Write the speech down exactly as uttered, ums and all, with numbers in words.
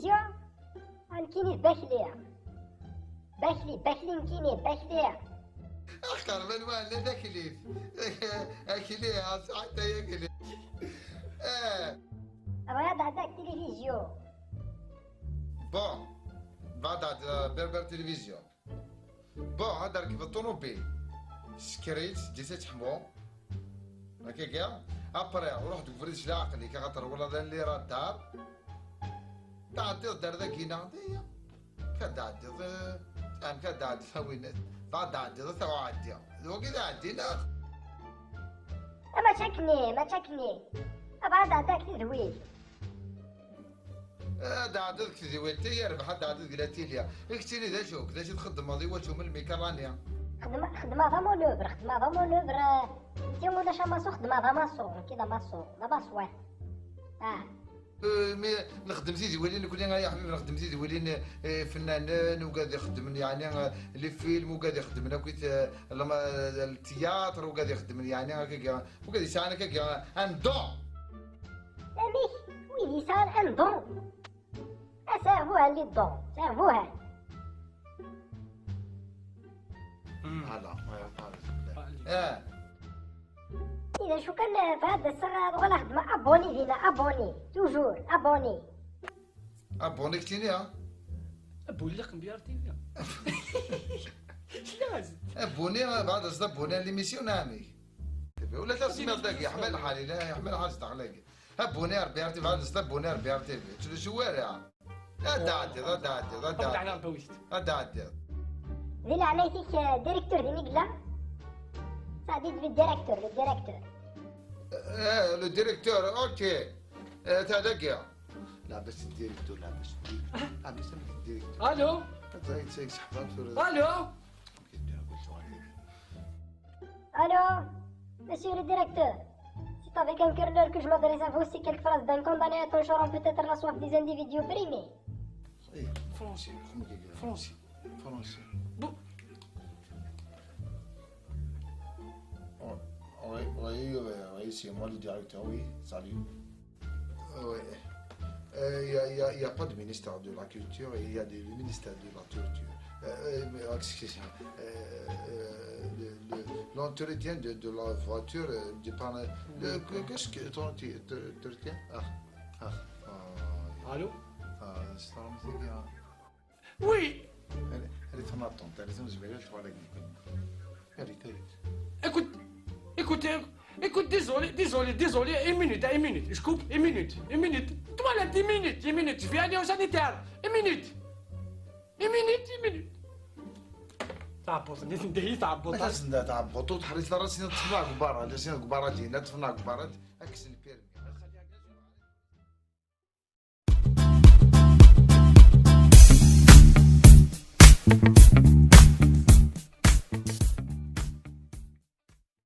Zio, nekkini d Bakli. Bakli, Bakli, nekkini d Bakli. Axxer ma nwan d aklif. Akli, sɛiṭa akli. Eh. Bɣiɣ ad ɛeddaɣ deg tilivizyu. Bon, bɣiɣ ad ɛeddaɣ Berber Télévision. Bon, ad rekbeḍ ṭunubil. Sekker-itt, ǧǧet ad teḥmu. Akka kan. Après, ruḥ deg ubrid s leɛqel-ik, axaṭer wala d les radars. Tɛeddiḍ-d ar dagi neɣ d aya. Ka d-ɛeddiḍ, eh, am ka d-ɛeddiḍ a winnat. Bɣa d-ɛeddiḍ, ad taw ɛeddiɣ. D wagi d aɛeddi neɣ? Eh, mačči akkenni, mačči akkenni. Abɣa d-ɛeddiɣ deg tedwilt. Ad d-ɛeddiḍ deg tedwilt, yerbeḥ ad d-ɛeddiḍ deg la télé. I keččini d acu-k? D acu txeddmeḍ i wacu melmi karani? Xedmeɣ, xedmeɣ d amanœuvre, xedmeɣ d amanœuvre, eh, nti ulac amaṣur, xedmeɣ d amaṣur, nekki d amaṣur, d amaṣwar. Ah. Eh, mi nexdem tidwilin, nekkni ay aḥbib, nexdem tidwilin, eh, ifennanen, ugad ixeddmen, yeɛni, eh, les films, ugad ixeddmen akkit, eh, lama-, eh, le théâtre, ugad ixeddmen, yeɛni, akkagi, ugad yesɛan akkagi, un don. Amek wid yesɛan un don? Asɛerbuhan les dons, asɛerbuhan. Voilà, voilà, voilà. Eh. I d acu kan, eh, bɣiɣ ad d-aseɣ ad uɣaleɣ xedmeɣ abonné dinna, abonné, toujours, abonné. Abonné keččini, ha? Abonné la Cambiar T V. Abonné, bɣiɣ ad d-aseɣ abonné à l'émission, neɣ amek? Ula tasemmiḍt dagi, yeḥma lḥal, yella yeḥma lḥal zdaxel-agi. Abonné Rebbi R T V, ad nesla abonné Rebbi R T V. Ttlusu wara. Ad d-ɛeddiḍ, ad d-ɛeddiḍ, ad d-ɛeddiḍ. Ad d-ɛeddiḍ. Di leɛnayt-ik, eh, directeur din i yella? Saɛdi, le directeur, le directeur. Eh, le directeur, ok. Eh, ta dagi. Labas الديريكتور، labas الديريكتور. Labas الديريكتور. Allô? Allô? Allô, monsieur le directeur, c'est avec un cœur lourd que je m'adresse à vous. Si quelques phrases d'un condamné à ton choron peut-être la soif des individus brimés. Eh, français, français. Français. Bon. Oh, oui, oui, oui, oui, c'est moi le directeur, oui, salut. Oui. Euh, Il n'y a, il y a- il y a pas de ministère de la culture, il y a des, le ministère de la torture. Euh, euh, mais, excusez-moi. Euh, euh, le- le- L'entretien de, de la voiture, euh, de par- le- que- qu'est-ce que ton entretien? Ah, ah, ah, Allô? Ah, c'est pas la musique, hein. Oui. Elle, elle est en attente, elle est en attente, elle est en attente. Écoute, écoute, euh, écoute, désolé, désolé, désolé, une minute, hein, une minute, je coupe, une minute, une minute. Toi là, dix minutes, dix minutes, je vais aller au sanitaire. Une minute. Une minute, une minute. Tɛebbuḍ, nitenti tɛebbuḍ. Ma tasen-d tɛebbuḍ, ur teḥriz ara sin ṭṭfeɣ deg berra, la sin deg berra dina, ṭṭfeɣ deg berra, ad kksen lpirmi.